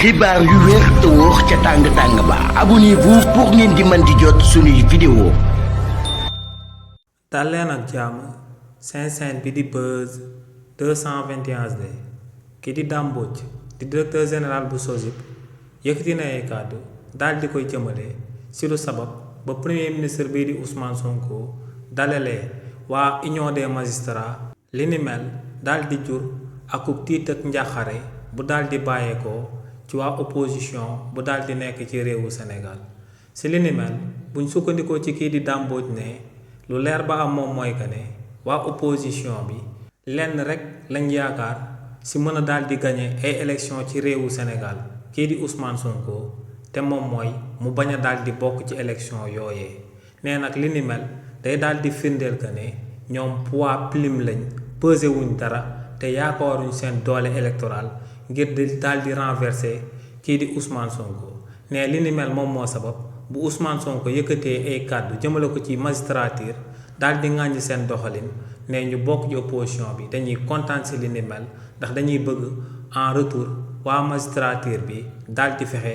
xibaar yu wér te wóor ca tàng ba abonnez-vous pour ngeen di mën di jot suñuy vidéo. dal leen ak jàmm seen bi di Buzz 221D ki di Dame Mbodj di directeur général bu SOGIP yëkkati na ay kàddu daal di koy jëmale ci lu sabab ba premier ministre bii di Ousmane Sonko dalalee waa union des magistrats li ni mel daal di jur akub tiit ak njàqare bu daal di bàyyeekoo ci waa opposition bu daal di nekk ci réewu Sénégal ci li ni mel buñ sukkandikoo ci kii di Dame Mbodj ne lu leer ba am moom mooy que ne waa opposition bi lenn rek lañ yaakaar ci mën a daal di gagné ay élection ci réewu Sénégal kii di Ousmane Sonko te moom mooy mu bañ a daal di bokk ci élection yooyee nee nag li ni mel day daal di firndeel que ne ñoom poids plume lañ pesé wuñ dara te yaakaaruñ seen doole électorale ngir di daal di renverser kii di Ousmane Sonko ne li ni mel moom moo sabab bu Ousmane Sonko yëkkatee ay kàddu jëmale ko ci magistrature daal di ŋàññi seen doxalin ne ñu bokk ci opposition bi dañuy kontaan ci li ni mel ndax dañuy bëgg en retour waa magistrature bi daal di fexe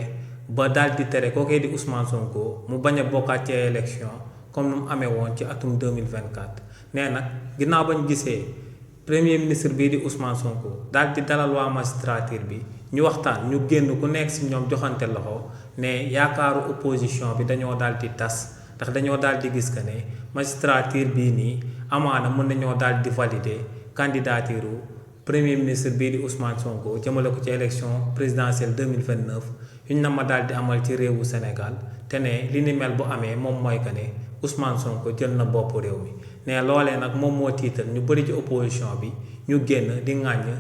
ba daal di tere kookee di Ousmane Sonko mu bañ a bokkaat ci élection comme nu mu amee woon ci atum 2024 nee nag ginnaaw bañ gisee premier ministre bii di Ousmane Sonko daal di dalal waa magistrature bi ñu waxtaan ñu génn ku nekk ci ñoom joxante loxo ne yaakaaru opposition bi dañoo daal di tas ndax dañoo daal di gis que ne magistrature bii nii amaana mën nañoo daal di valider candidature premier ministre bii di Ousmane Sonko jëmale ko ci élection présidentielle 2029 yuñ na ma daal di amal ci réewu Sénégal te ne li ni mel bu amee moom mooy que ne Ousmane Sonko jël na bopp réew mi ne loolee nag moom moo tiital ñu bëri ci opposition bi ñu génn di ŋàññ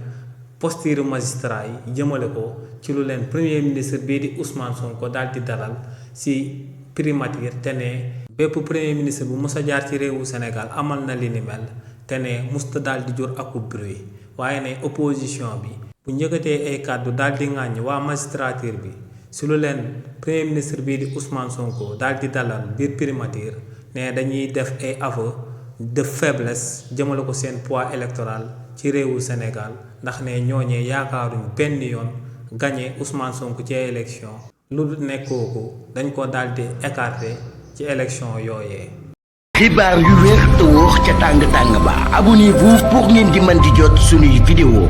posture magistrat yi jëmale ko ci lu leen premier ministre bii di Ousmane Sonko daal di dalal ci primature te ne bépp premier ministre bu mës a jaar ci réewu Sénégal amal na li ni mel te ne musta daal di jur akub bruit waaye ne opposition bi bu njëkkatee ay kàddu daal di ŋàññ waa magistrature bi ci lu leen premier ministre bii di Ousmane Sonko daal di dalal biir primature ne dañuy def ay aveu de faiblesse jëmale ko seen poids électoral ci réewu Sénégal ndax ne ñooñee yaakaaruñ benn yoon gagné Ousmane Sonko ci élection lu nekkooku dañ ko daal di écarté ci élection yooyee. xibaar yu wér te wóor ca tàng ba abonnez-vous pour ngeen di mën di jot suñuy vidéo.